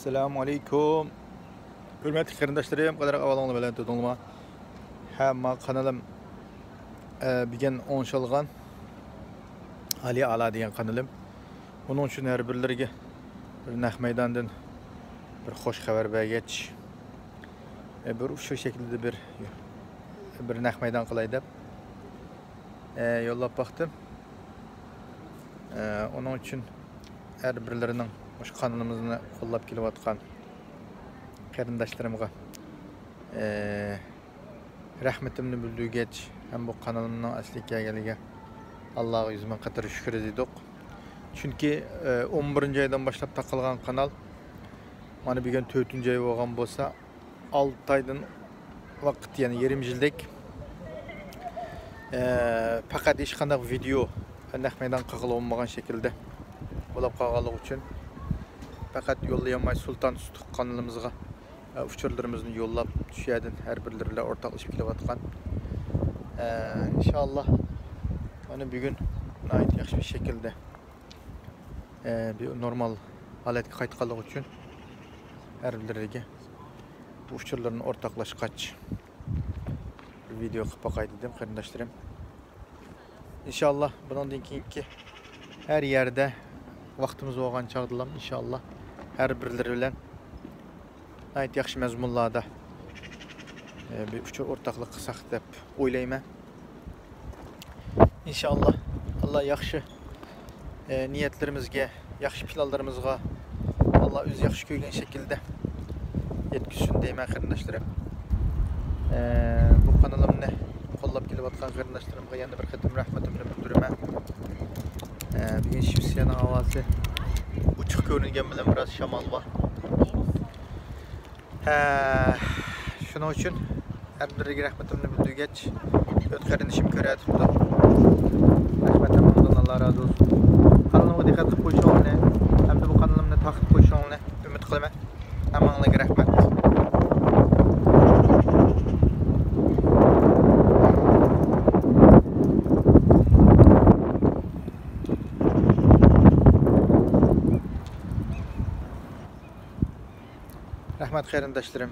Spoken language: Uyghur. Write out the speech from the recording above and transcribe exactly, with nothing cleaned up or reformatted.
ئەسسالامۇ ئەلەيكۇم. ھۆرمەتلىك قېرىنداشلىرىم، قانداق ئەھۋالىڭلار، بەلەن تۇردۇڭلارمۇ؟ ھە، ما قانىلىم، ئە، بۈگۈن ئوڭشالغان، ئالىي ئالا دېگەن قانىلىم. ئۇنىڭ ئۈچۈن ھەر بىرلىرىگە بىر نەق مەيداندىن بىر خوش خەۋەر بەرگەچ، ئە، بىر ئۇچۇر شەكلىدە بىر، بىر نەق مەيدان قىلاي دەپ، ئە، يوللاپ باقتىم. ئە، ئۇنىڭ ئۈچۈن ھەر بىرلىرىنىڭ مۇشۇ قانىلىمىزنى قوللاپ كېلىۋاتقان قېرىنداشلىرىمغا، ئە، رەھمىتىمنى بىلدۈرگەچ، ھەم بۇ قانىلىمنىڭ ئەسلىگە كەلگەنلىكىگە ئاللاغا يۈز مىڭ قېتىم شۈكۈر ئېيتتۇق. چۈنكى، ئە، ئون بىرىنچى ئايدىن باشلاپ تاقالغان قانال، مانا بۈگۈن تۆتىنچى ئاي بولغان بولسا، ئالتە ئايدىن ۋاقىت، يەنى يېرىم يىلدەك، ئە، پەقەت ھېچقانداق ۋىدېئو نەق مەيدان قىلغىلى بولمىغان شەكىلدە بولۇپ قالغانلىقى ئۈچۈن، پەقەت يوللىيالماي سۇلتان تۇتۇق قانىلىمىزغا، ئە، ئۇچۇرلىرىمىزنى يوللاپ، شۇ يەردىن ھەر بىرلىرى بىلەن ئورتاقلىشىپ كېلىۋاتقان. ئە، ئىنشاللا، مانا بۈگۈن ناھايىتى ياخشى بىر شەكىلدە، ئە، بىر نورمال ھالەتكە قايتقانلىقى ئۈچۈن ھەر بىرلىرىگە بۇ ئۇچۇرلىرىنى ئورتاقلاشقاچ، بىر ۋىدېئو قىلىپ باقاي دېدىم، قېرىنداشلىرىم. ئىنشاللا، بۇنىڭدىن كېيىنكى ھەر يەردە ۋاقتىمىز بولغان چاغدىلا، ئىنشاللا، ھەر بىرلىرى بىلەن ناھايىتى ياخشى مەزمۇنلاردا، ئە، بىر ئۇچۇر ئورتاقلىق قىلساق دەپ ئويلايمەن. ئىنشاللا، ئاللا ياخشى، ئە، نىيەتلىرىمىزگە، ياخشى پىلانلىرىمىزغا ئاللا ئۆزى ياخشى كۆرگەن شەكىلدە يەتكۈزسۇن دەيمەن، قېرىنداشلىرىم. ئە، بۇ قانىلىمنى قوللاپ كېلىۋاتقان قېرىنداشلىرىمغا يەنە بىر قېتىم رەھمىتىمنى بىلدۈرىمەن. ئە، بۈگۈن شىۋېتسىيەنىڭ ھاۋاسى ئوچۇق كۆرۈنگەن بىلەن بىراز شامال بار. ھە، شۇنىڭ ئۈچۈن ھەر بىرىگە رەھمىتىمنى بىلدۈرگەچ، تۆت قېرىندىشىم كۆرۈۋېتىپتۇ. رەھمەت ھەممىڭلاردىن، ئاللا رازى بولسۇن. قانىلىمغا دىققەت قىلىپ قويۇشۇڭلارنى ھەمدە بۇ قانىلىمنى تارقىتىپ قويۇشۇڭلارنى ئۈمىد قىلىمەن. ھەممىڭلارغا رەھمەت. رەھمەت قېرىنداشلىرىم.